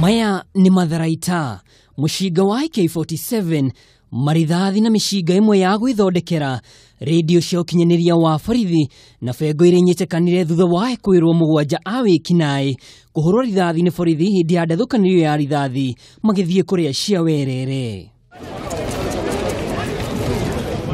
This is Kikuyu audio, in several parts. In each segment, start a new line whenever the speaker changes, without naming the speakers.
Maya nĩ matharaita, mũcinga wa AK47, marithathi na mĩcinga ĩmwe ya gwĩthondekera, redio cia ũkinyanĩria wa borithi na bengo iria inyitĩkanire thutha wa ekwĩrwo 7 a wĩkinaĩ kũhũrwo rithathi nĩ borithi hĩndĩ ya ndathũkanĩrio ya rithathi magĩthiĩ kũrĩa cia werere.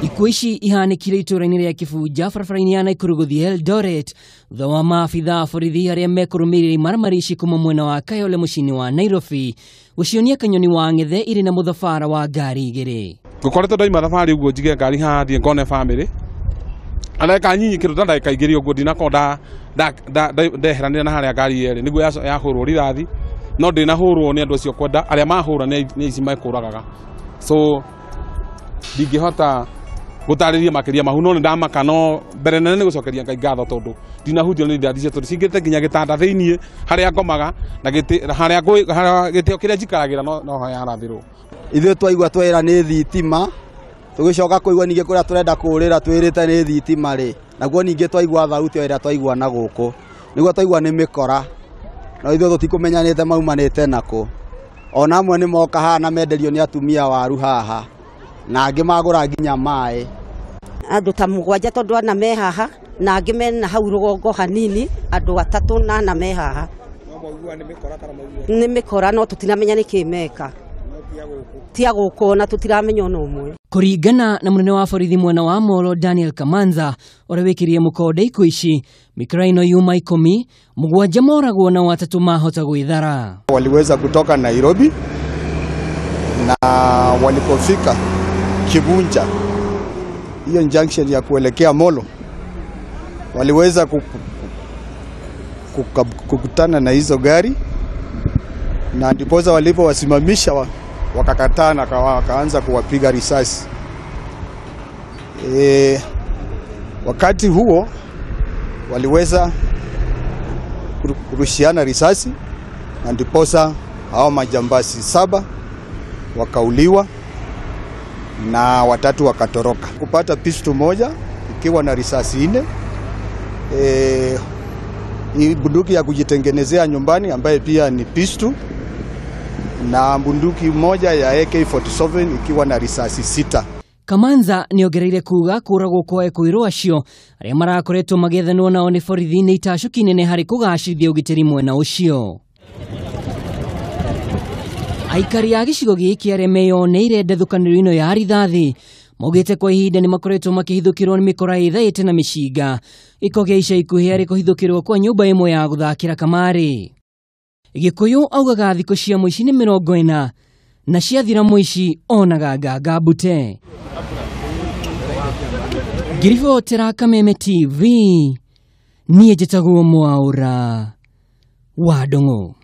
Ikuũ ici ihanĩkire itũũra-inĩ rĩa Kibunja barabara-inĩ ya Naikuru gũthiĩ Eldoret thutha wa maabitha a borithi arĩa mekũrũmĩrĩra imaramari ici kuma mwena wa Kayole mũciĩ-inĩ wa Nairobi gũcionia kanyoni wa ng'ethe irĩ na mũthabara wa ngari igĩrĩ.
Ngũkoretwo ndaima thabarĩ ũguo njige ngari haha thiĩ ngone bamĩrĩ na ndagĩka nyinyi kĩndũ ta ndagĩka igĩrĩ ũguo ndinakorwo ndeheranĩra na harĩa ngari ĩrĩ nĩguo yahũrwo rithathi no ndinahũrwo nĩ andũ acio kwenda arĩa mahũra nĩ ici mekũragaga so ndingĩhota gũtarĩria makĩria mahu no nĩ ndamaka no mbere nene nĩ gũcokeria Ngai ngatho tondũ ndinahutio nĩ rithathi icio tondũ cingĩte nginya gĩtanda thĩiniĩ harĩa ngomaga na harĩa gĩtĩ kĩrĩa njikaragĩra no yarathĩrwo.
Ithuĩ twaigua twera nĩ thitima tũgĩcoka kũigua ningĩ kũrĩa tũrenda kũũrĩra twĩrĩte nĩ thitima rĩ naguo ningĩ twaigua thauti o ĩrĩa twaigua na gũkũ nĩguo twaigua nĩ mĩkora no ithuĩ tũtikũmenyanĩte maumanĩte nakũ ona amwe nĩ moka haha na menderio nĩ atumia waru haha na angĩ magũra nginya maĩ.
Andũ ta 7 tondũ ana me haha na angĩ mena hau rũgongo hanini andũ 3 na ana me haha. Nĩ mĩkora no tũtiramenya nĩkĩ meka tia gũkũ na tũtiramenya ona ũmwe.
Kũringana na mũnene wa borithi mwena wa Molo Daniel Kamanza ũrĩa wĩkĩrire mũkonde ikuũ ici mĩkora ĩno yuma 10 7 moragwo na 3 mahota gwĩthara.
Waliweza kutoka Nairobi na walipofika Kibunja, hiyo junction ya kuelekea Molo, waliweza kukutana na hizo gari na ndiposa walipowasimamisha wakakataa na wakaanza kuwapiga risasi. Wakati huo waliweza kurushiana risasi na ndiposa hao majambazi 7 wakauliwa na 3 wakatoroka. Kupata pistol moja ikiwa na risasi 4, bunduki ya kujitengenezea nyumbani ambaye pia ni pistol, na bunduki moja ya AK47 ikiwa na risasi 6.
Kamanza nĩongereire kuga kũragwo kwa ekwĩrwo acio arĩa marakoretwo magĩethanwo nao nĩ borithi nĩ itacũki nene harĩ kũgacĩrithia ũgitĩri mwena ũcio. Aikari a gĩcigo gĩkĩ arĩa meyoneire ndathũkanĩrio ĩno ya rithathi maugĩte kwa ihinda nĩ makoretwo makĩhithũkĩrwo nĩ mĩkora ĩthaĩte na mĩcinga gĩko gĩa ica ikuhĩ arĩ kũhithũkĩrwo kwa nyũmba ĩmwe ya gũthakĩra kamarĩ. Gĩkũyũ augaga thikũ cia mũici nĩ 40 na ciathira mũici onaga nganga mbute. Ngĩribotera Kameme TV niĩ njĩtagwo Mwaũra wa Ndung'u.